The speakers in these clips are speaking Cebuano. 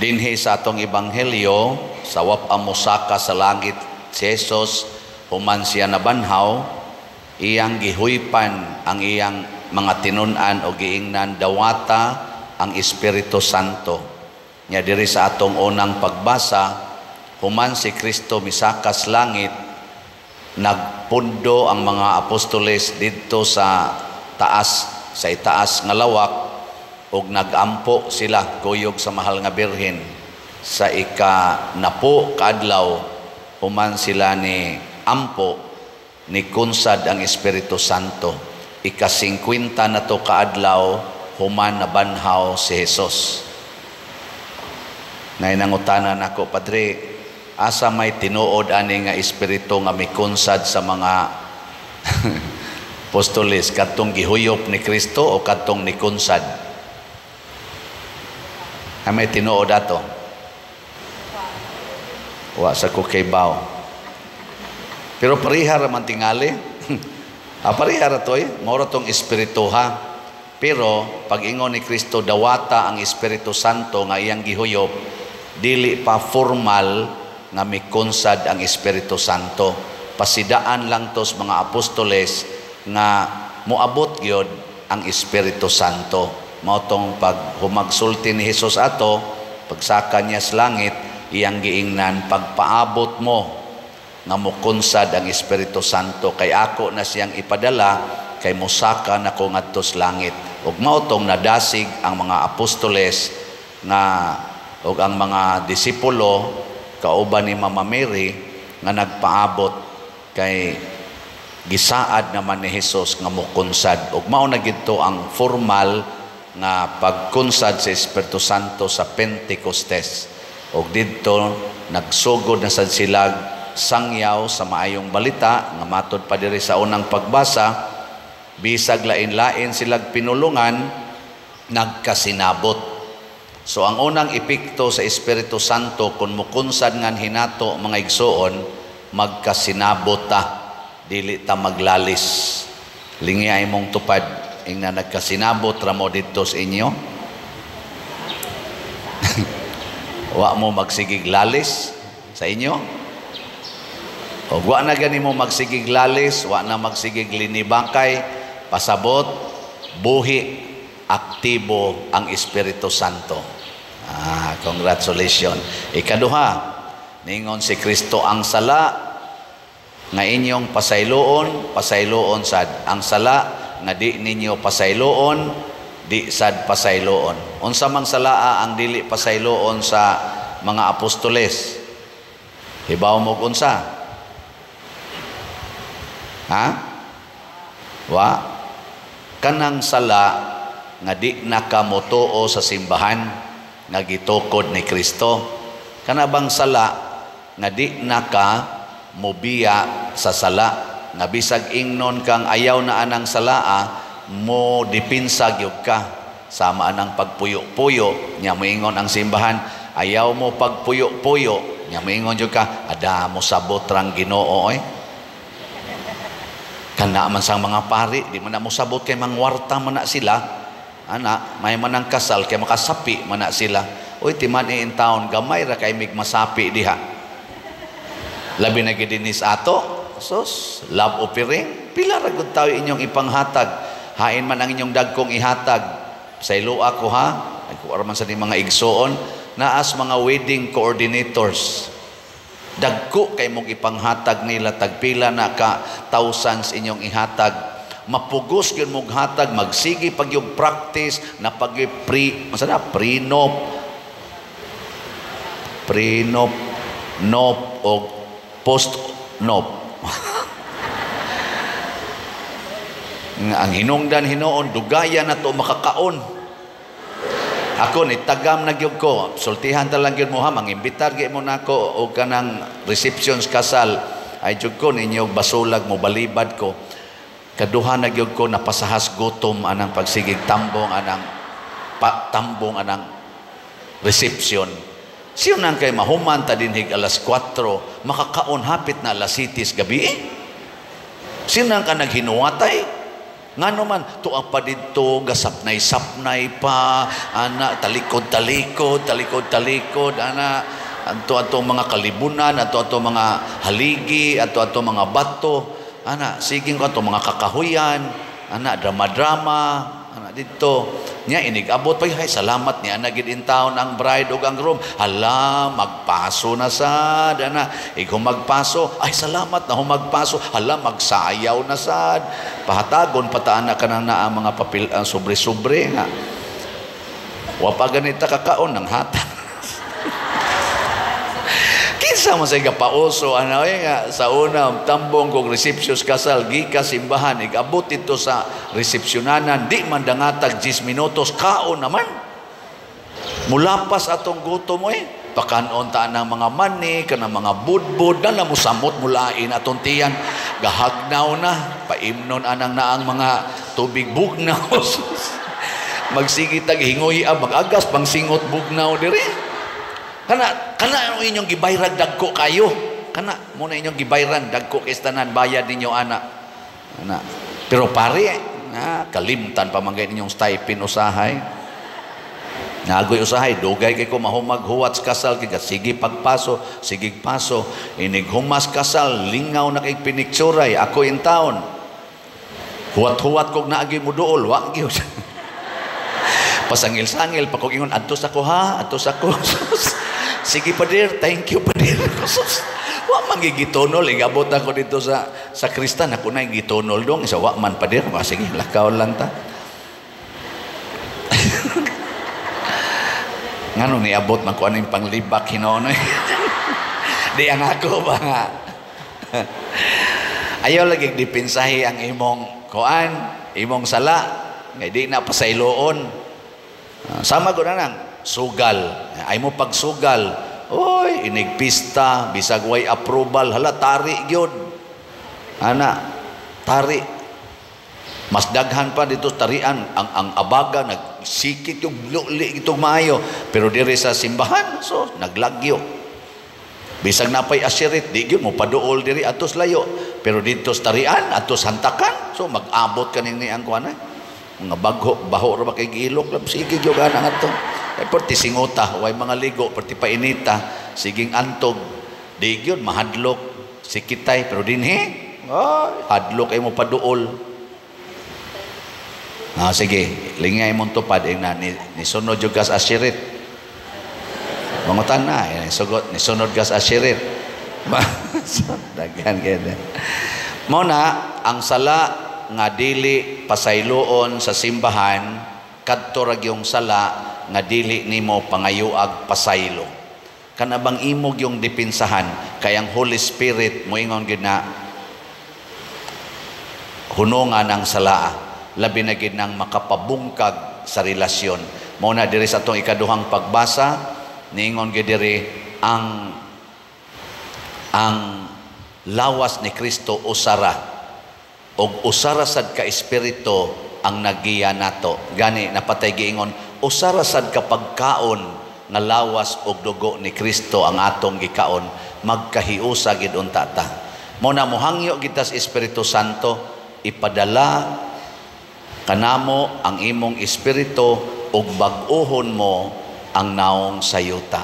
Dinhi sa atong ebanghelyo, sa wapa mosaka sa langit si Jesus human siya nabanhaw, iyang gihuypan ang iyang mga tinun-an o giingnan, "Dawata ang Espiritu Santo." Nya diri sa atong unang pagbasa, human si Kristo misakas langit, nagpundo ang mga apostoles didto sa taas, sa itaas nga lawak, ug nagampo sila kuyog sa Mahal nga Birhen. Sa ika 10 kaadlaw human sila ni ampo, ni kunsad ang Espiritu Santo. Ika 50 na to kaadlaw human nabanhaw si Jesus. Nay nangutana nako, "Padre, asa may tinuod ani nga espiritu nga mikunsad sa mga apostoles, kadtong gihuyop ni Kristo o kadtong nikunsad? Ay may tinuod ato?" Wa sa ko kaybaw. Pero pareha ra man tingali. Pareha ra to eh. Mao ra tong espiritu ha. Pero pag ingon ni Kristo, "Dawata ang Espiritu Santo nga iyang gihuyop," dili pa formal nga mikonsad ang Espiritu Santo. Pasidaan lang tos mga apostoles nga moabot gyud ang Espiritu Santo. Mao tong pag humagsulti ni Jesus ato, pagsaka niya sa langit, iyang giingnan, "Pagpaabot mo nga mokonsad ang Espiritu Santo kay ako na siyang ipadala kay mosaka na ko ngadto sa langit." Ug mao tong nadasig ang mga apostoles nga ug ang mga disipulo kauban ni Mama Mary nga nagpaabot kay gisaad naman ni Jesus nga mokonsad. Ug mao na gidto ang formal nga pagkunsad sa Espiritu Santo sa Pentecostes. Ug didto nagsugod na sad sila sangyaw sa maayong balita nga matod pa diri sa unang pagbasa, bisag lain-lain silag pinulungan, nagkasinabot. So ang unang epekto sa Espiritu Santo kung mukunsad ngan hinato, mga igsuon, magkasinabot ta, dili ta maglalis. Lingi ay mong tupad, ingna, "Nagkasinabot ra mo didto sa inyo? Wa mo magsigig lalis sa inyo?" O wa na gani mo magsigig lalis, wa na magsigig linibakay, pasabot, buhi, aktibo ang Espiritu Santo. Ah, congratulations. Ikaduha, ningon si Kristo, "Ang sala nga inyong pasayloon, pasayloon sad. Ang sala nga di ninyo pasayloon, di sad pasayloon." Unsa mang salaa ang dili pasayloon sa mga apostoles? Hibaw mo unsa? Ha? Wa? Kanang sala nga di nakamotuo sa simbahan nga gitukod ni Kristo. Kana bang sala nga di naka mobiya sa sala, nga bisag ingnon kang ayaw na anang salaa, mo dipinsa gyud ka, sama anang pagpuyo-puyo. Nya moingon ang simbahan, "Ayaw mo pagpuyo-puyo." Nya moingon jud ka, "Ada mo sabot rang Ginoo oy. Kana man sang mga pari, di man na mo sabot kay mangwarta man na sila." Ana, may man ang kasal kay makasapi man na sila. Uy, timan in town, gamay ra kay mig masapi diha. Labi na gid dinis ato. Sus, love offering, pila ra gud tawo inyong ipanghatag. Hain man ang inyong dagkong ihatag. Sa ilua ko ha, ay kuwara man sa ni mga igsoon, naas mga wedding coordinators. Dagko kay mong ipanghatag nila, tagpila na ka thousands inyong ihatag. Mapugos gyud mong hatag, magsige pag yung practice na pag pre, masana prenup, prenup, nop o post nop. Nga ang hinungdan hinuon dugaya na to makakaon. Ako ni tagam na gyud ko, sultihan ta lang gyud mo ha, mangimbitar gyud mo nako og kanang receptions kasal. Ay jud ko ninyo basulag mo balibad ko. Kaduha na gyud ko napasahas gutom anang pagsigig tambong anang pa, tambong anang reception. Siyo nang kay mahuman ta dinhig alas 4, makakaon hapit na alas 7 gabi. Siyo nang ka naghinuwatay. Ngano man tuwa pa didto gasapnay-sapnay pa ana, talikod-talikod, talikod-talikod ana, anto ato mga kalibunan, ato ato mga haligi, ato ato mga bato ana, sige ko ato mga kakahuyan ana, drama-drama ana didto. Nya inig-abot pa, "Ay, salamat, ni ana gid in town ang bride ug ang groom." Hala, magpaso na sad ana. Ig magpaso, "Ay, salamat na humagpaso." Hala, magsayaw na sad. Pahatagon pataan na kanang naa mga papel, ang sobre-sobre nga. Wa pa ganita kakaon ng hata. Kinsa man say gapauso ano eh, nga sa una tambong kog reception kasal gikas simbahan, igabot dito sa resepsyonanan, di man dangatag 10 minutos, kaon naman. Mulapas atong gutom eh. Pakanon ta ng mga mani, kanang mga budbud, na mo samot mulain atong tiyan. Gahagnaw na, paimnon anang naang mga tubig bugnaw. Magsige tag hingoy, mag-agas pang singot bugnaw diri. Kana kana ang inyong gibayrag dagko kayo. Kana mo na inyong gibayran dagko kay tanan bayad ninyo ana. Ana. Pero pare, na kalimtan pa man inyong stipend usahay. Nagoy usahay, dugay kay ko mahumag huwat sa kasal kay sige pagpaso, sige paso, inig humas kasal, lingaw na kay pinikturay, ako in town. Huwat-huwat kog naagi mo duol, wa gyud. Pasangil-sangil pa kog ingon, "Adtos ako ha, adtos ako." "Sige pader, thank you pader." Wa man gigitunol, igabot ako dito sa sakristan, ako na gitunol dong, isa wa man pader, sige, lakaw lang ta. Ngano niabot man ko aning panglibak hinuon. Di ang ako ba nga. Ayaw lagi dipinsahi ang imong kuan, imong sala, nga di na pasayloon. Sama ko na nang sugal. Ay mo pagsugal. Oy, inigpista, bisag way approval, hala tari gyud. Ana, tari. Mas daghan pa dito tarian ang abaga nagsikit yung luli itong maayo, pero diri sa simbahan so naglagyo. Bisag napay asirit, di gyud mo paduol diri atos layo, pero dito sa tarian atos hantakan, so mag-abot kaning ni ang kuan mga bagho baho ra ba kay giilok lab sige gyud ana ngadto. Kay perti singota, way mga ligo, perti painita, siging antog, di gyud mahadlok sikitay, pero dinhi ay hadlok ay mo paduol. Ah, sige, lingay mong tupad eh, na ni nisunod yung gas asirit. Mangutan na, eh, sugot, nisunod gas asirit. Daghan kaya. Mao na ang sala nga dili pasayloon sa simbahan, kadto ra gyung sala nga dili nimo pangayuag pasaylo. Kana bang imog yung dipinsahan kay ang Holy Spirit moingon gyud na hunungan ang sala, labi na gid nang makapabungkag sa relasyon. Mao na diri sa atong ikaduhang pagbasa, niingon gid diri ang lawas ni Kristo usara og usara sad ka espiritu ang nagiya nato. Gani napatay giingon usara sad ka pagkaon nga lawas og dugo ni Kristo ang atong gikaon, magkahiusa gid unta ta. Mao na mohangyo gid ta sa Espiritu Santo, ipadala kanamo ang imong espiritu ug bag-ohon mo ang naong sa yuta.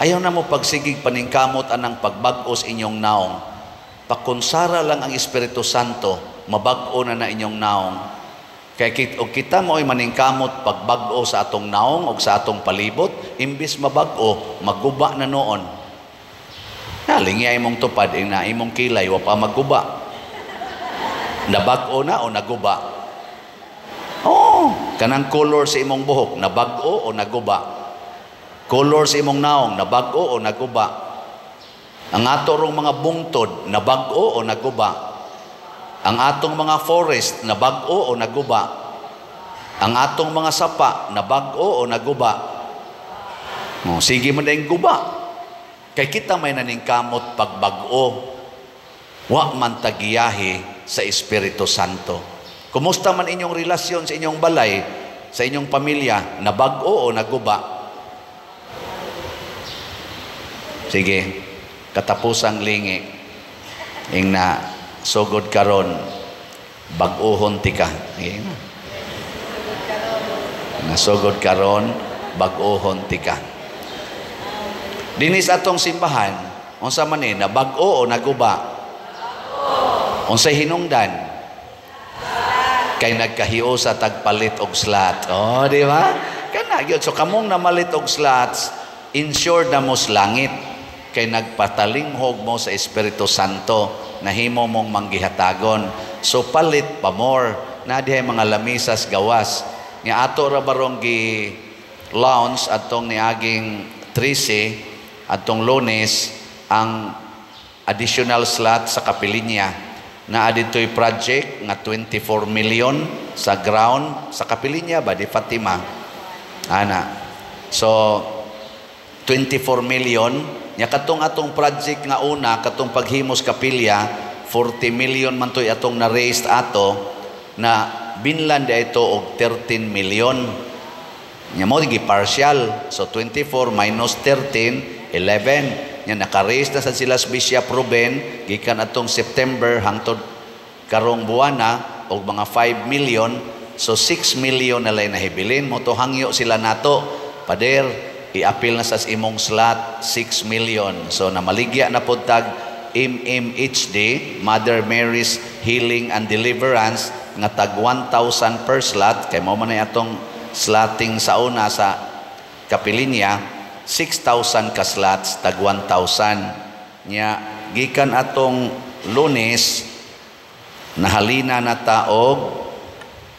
Ayaw na mo pagsigig paningkamot anang pagbag-os inyong naong. Pakonsara lang ang Espiritu Santo, mabag-o na na inyong naong. Kaya og kita mo ay maningkamot pagbag-o sa atong naong og sa atong palibot, imbis mabag-o, maguba na noon. Nalingi ay mong tupad, na imong kilay, wa pa maguba. Nabag-o na o naguba? Oh, kanang color sa imong buhok, nabag-o o naguba? Color sa imong naong, nabag-o o naguba? Ang ato rong mga bungtod, nabag-o o naguba? Ang atong mga forest, nabag-o o naguba? Ang atong mga sapa, nabag-o o naguba? Oh, sige man dayong guba. Kay kita may naningkamot pagbag-o, wa man tagiyahi sa Espiritu Santo. Kumusta man inyong relasyon sa inyong balay, sa inyong pamilya, nabag-o o naguba? Sige, katapusang lingi, ing na sugod karon, Bag-ohon tika. Okay. Nasugod karon, bag-ohon tika. Dinis atong simbahan, unsa man ni, nabag-o o naguba? Unsay hinungdan? Kay nagkahiusa tagpalit og slot. Oh, di ba? Kana gyud. So kamong namalit og slots, insured na mo sa langit kay nagpatalinghog mo sa Espiritu Santo, nahimo mong manggihatagon. So palit pa more na dihay mga lamisas gawas nga ato ra barong gi launch atong niaging 13, atong Lunes, ang additional slot sa kapilinya na dito'y project nga 24 million sa ground sa kapilinya ba di Fatima ana. So 24 million nya katong atong project nga una, katong paghimos kapilya, 40 million man to'y atong na-raised ato na binlan di ito og 13 million nya mo gi partial. So 24 minus 13, 11. Nya naka-raise na sad sila sa Bishop Ruben gikan atong September hangtod karong buwana og mga 5 million. So 6 million na lay nahibilin mo to. Hangyo sila nato, "Pader, iapil na sa imong slot 6 million." So namaligya na pod tag MMHD, Mother Mary's Healing and Deliverance, nga tag 1,000 per slot kay mao man ay atong slotting sa una sa kapilinya, 6,000 ka slots, tag 1,000. Nya gikan atong Lunes, nahalina na ta og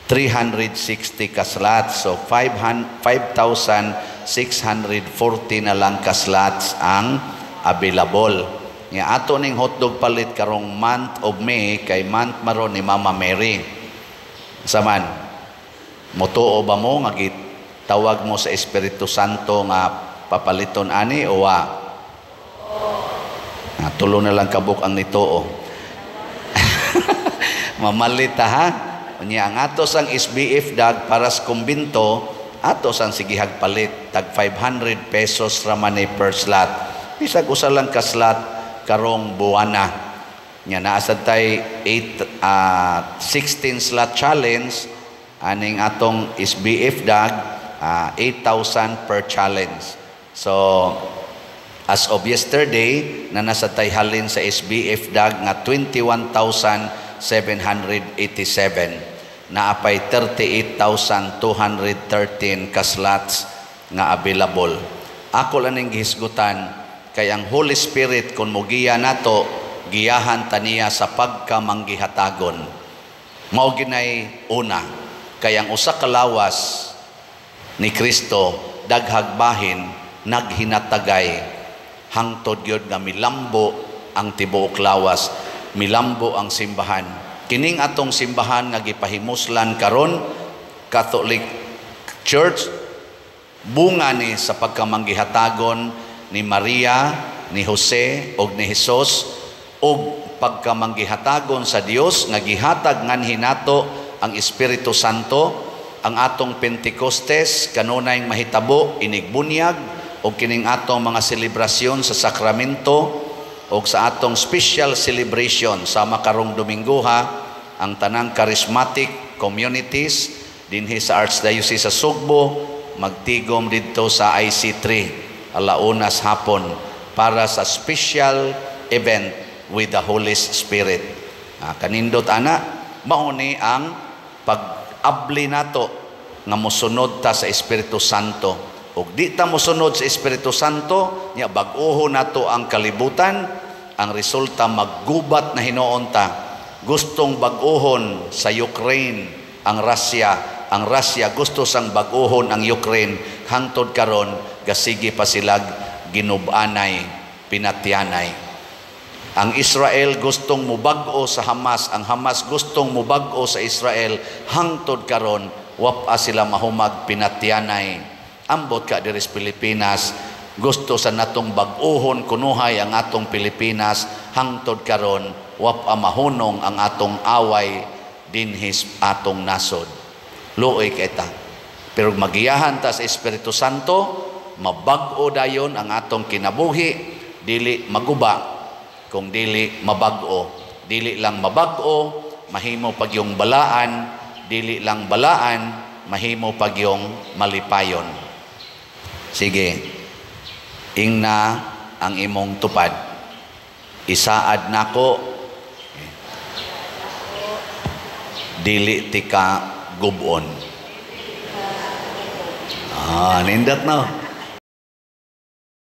360 ka slots. So 5,640 na lang ka slots ang available. Nya ato ning hotdog palit karong month of May kay month maron ni Mama Mary. Saman, motuo ba mo nga tawag mo sa Espiritu Santo nga papaliton ani o wa? Ah, tulo na lang kabuk ang nituo. Mamalita ha. Unya ang ato sang SBF dag para sa kumbinto, ato sang sigihag palit tag 500 pesos ra man ni per slot. Bisag usa lang ka slot karong buwana. Nya naa sad tay 8 16 slot challenge aning atong SBF dag, 8,000 per challenge. So as of yesterday na nasa tay halin sa SBF dag nga 21,787, naapay 38,213 ka slots nga available. Ako lang ning gihisgutan kay ang Holy Spirit, kung mogiya nato, giyahan ta niya sa pagkamanggihatagon. Mao ginay una kay ang usa ka lawas ni Kristo daghag bahin, naghinatagay hangtod gyud nga milambo ang tibuok lawas, milambo ang simbahan. Kining atong simbahan nga gipahimuslan karon, Catholic Church, bunga ni sa pagkamanggihatagon ni Maria, ni Jose ug ni Jesus ug pagkamanggihatagon sa Dios nga gihatag nganhi nato ang Espiritu Santo. Ang atong Pentecostes kanunay mahitabo inigbunyag ug kining atong mga selebrasyon sa sakramento ug sa atong special celebration sa makarong Domingo ha, ang tanang charismatic communities dinhi sa Archdiocese sa Sugbo magtigom didto sa IC3 alaunas hapon para sa special event with the Holy Spirit. Ah, kanindot ana, mao ni ang pag-abli nato nga mosunod ta sa Espiritu Santo. Ug di ta mosunod sa Espiritu Santo, nya bag-oho nato ang kalibutan, ang resulta maggubat na hinuon ta. Gustong bag-ohon sa Ukraine ang Russia, ang Russia gusto sang bag-ohon ang Ukraine, hangtod karon gasige pa silag ginubanay, pinatyanay. Ang Israel gustong mubag-o sa Hamas, ang Hamas gustong mubag-o sa Israel, hangtod karon wapa sila mahumag, pinatyanay. Ambot ka diri sa Pilipinas, gusto sa natong bag-ohon kunuhay ang atong Pilipinas, hangtod karon wapa mahunong ang atong away dinhi sa atong nasod. Luoy kay ta. Pero magiyahan ta sa Espiritu Santo, mabag-o dayon ang atong kinabuhi, dili maguba, kung dili mabag-o. Dili lang mabag-o, mahimo pagyong balaan, dili lang balaan, mahimo pagyong malipayon. Sige, ingna ang imong tupad. Isaad nako, dili tika gubon. Ah, nindot, no?